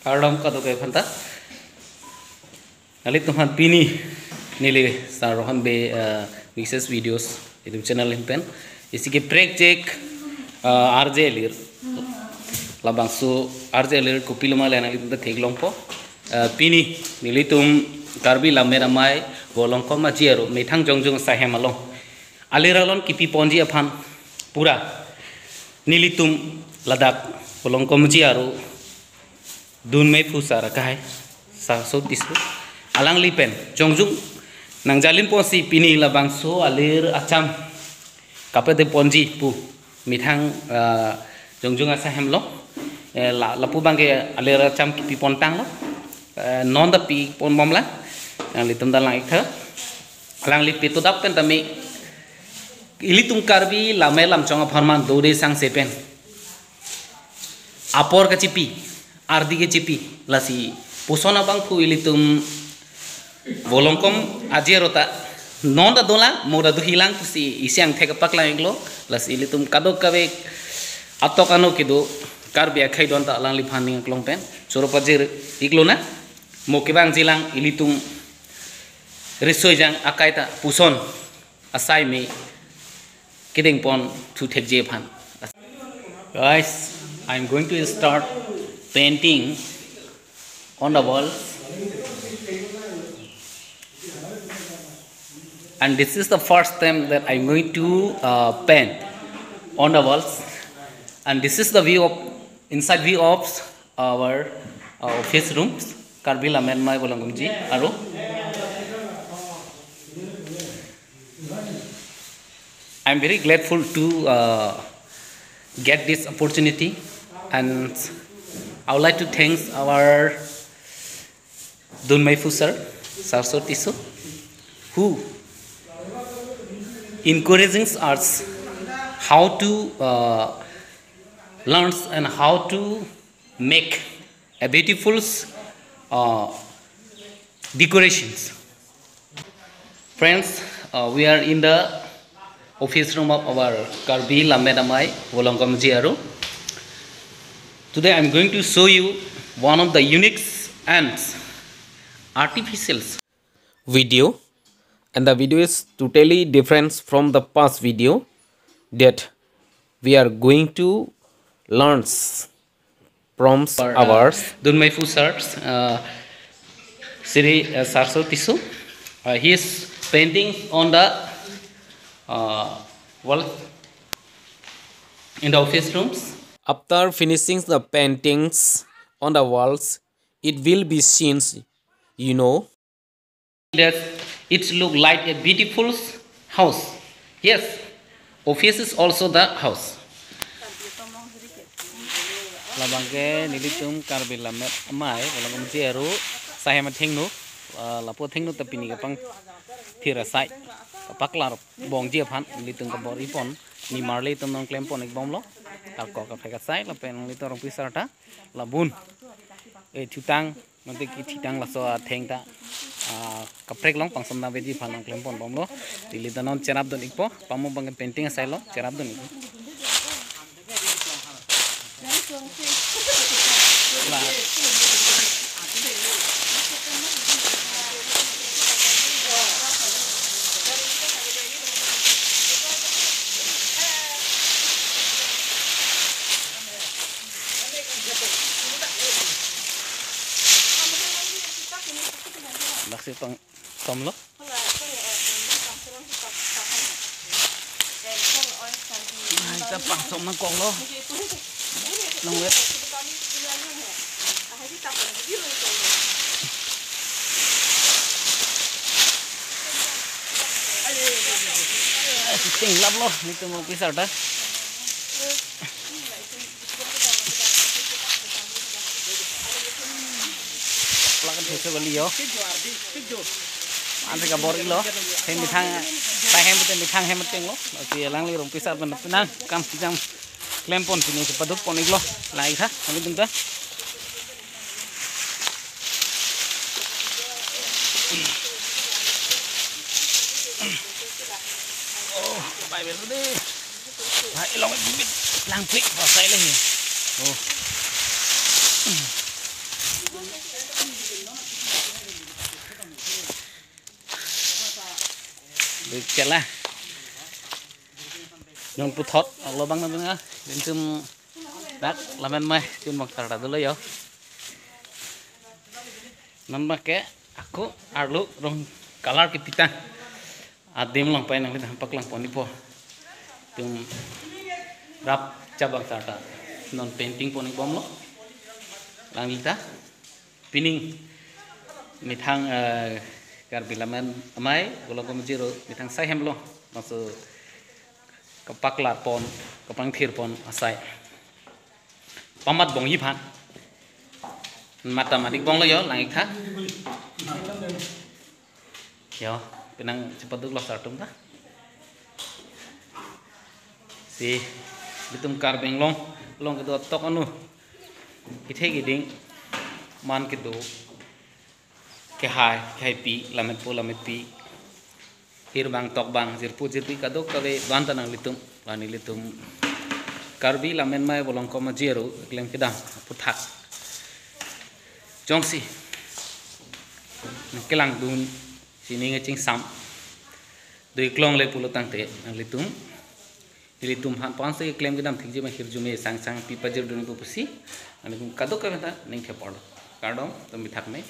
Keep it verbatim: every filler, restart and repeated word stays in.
Kardom kadokave aphanta. Nanglitum aphan pini neli Sar Rohan Bey, eh, Mixes Videos itum channel ahin pen isi kaprek chek, eh, arje lir. Labangso arje lir kopilo ma le nanglitum ta theklongpo. Eh, pini nelitum Karbi Lammet Amei Volongkom Aji Aro methang jongjong asai hem along alir alon kipi ponji aphan pura nelitum ladak Volongkom Aji Aro Dunmeiphu sir akai, Sarso Tisso, alangli pen jongjong nangjalim ponsi pini labangso alir acham kapede ponji pu methang, eh, jongjong asai hem lo, eh, la, lapu abangke alir acham kipi pontanglo, eh, non ta pi pon bomlang, nanglitum ta lang-iktha, alangli pitodap pen tame ilitum Karbi Lammet Lamchong apharman dode sangse pen apor kachipi, ardi kachipi, lasi puson abangphu ilitum Volongkom Aji Aro ta non ta dolang, mo ta dohilang pusi isi angthek paklang-iklo, lasi ilitum kadokave atok ano kedo Karbi akhei don ta alangliphan ning aklong pen choro pajir-iklonang, mo kevangjilang ilitum riso-ejang akai ta puson asai me kedeng pon thu thekji aphan. Guys, I'm going to start painting on the wall. And this is the first time that I'm going to, uh, paint on the walls. And this is the view of, inside view of our, uh, office rooms, Karbi Lammet Amei Volongkom Aji Aro. I'm very grateful to, uh, get this opportunity, and I would like to thanks our Dunmeiphu sir, Sarso Tisso, who encourages us how to, uh, learn and how to make a beautiful, uh, decorations. Friends, uh, we are in the office room of our Karbi Lammet Amei Volongkom Aji Aro. Today I'm going to show you one of the unique and artificial video, and the video is totally different from the past video that we are going to learn from our Dunmeiphu sir, uh, Shri, uh, Sarso Tisso. Uh, he is painting on the, uh, wall in the office rooms. After finishing the paintings on the walls, it will be seen, you know, that it look like a beautiful house. Yes, office is also the house. Labangke nelitum Karbi Lammet Amei Volongkom Aji Aro asai hem athengno, ah, lapu athengno ta pini kapangthir asai, kapaklar bomji aphan nelitum kabor-i pon, nimarli atum nangklem pon-ik bomlo, ako kaprek asai, lapen nelitum Rongpi sir ta labun, eh, thutang, mate kethitang laso atheng ta, ah, kaprek along pangsamdam veji aphan nangklem pon bomlo. Neli ta non cherap dun-ikpo, pamo abang painting asai lo, cherap dun-ikpo. La. Laksi pangsom lo. Ai, ta pangsom nangkok lo. Nang wet. Ai, ting lap lo, nelitum Rongpi sir ta. Plak an theso kali yo. Ansi kabor-i lo. Hem methang, ta hem pute methang hem ateng lo. Lasi alangli Rongpi sir pen penang kam sijang klem pon pini si paduk pon-ik lo. Lang-iktha, kami tung ta. Oh, bai bel deh. Hai, ilong bibit langpik pasai lagi. Oh. Chala. Non puthot, alo bang na bang ah. Ilitum dak lamen mai, chun bang sarta dolo yo. Non bang ke, ako arlo rong color kepitang. Adim lang pai nangli dah paklang pon-ikpo. Tum rap chabang sarta. Non painting pon-ik bomlo. Langli ta. Pining methang, eh, Karbi Lammet Amei, Volongkom Ajiro, methang sai hemlo, maso kapaklar pon, kapangthir pon asai. Pamat bong iphan. Mata madik bonglo yo, lang-ik tha. Yo, penang cepat duk los atum ta. Si, ilitum Karbi Anglong, along kedo atok anu. Kethe keding, man kedo. Kehai, kehaipi, lammetpo, lammetpi. Hirbang, tokbang, jirpo, jirpi, kadokave, ban ta nanglitum, bani ilitum. Karbi Lammet Amei Volongkom Ajiro, keklem kedam, aphuthak. Jongsi. Nangkelangdun, sining kachingsam. Dui klong le pulo tangte, nanglitum. Ilitum aphan ponsi keklem kedam thikji ma hirjume sangsangpi pajirdun pu pusi. Nanglitum kadokave ta ning thepor. Kardom, tum bithak me.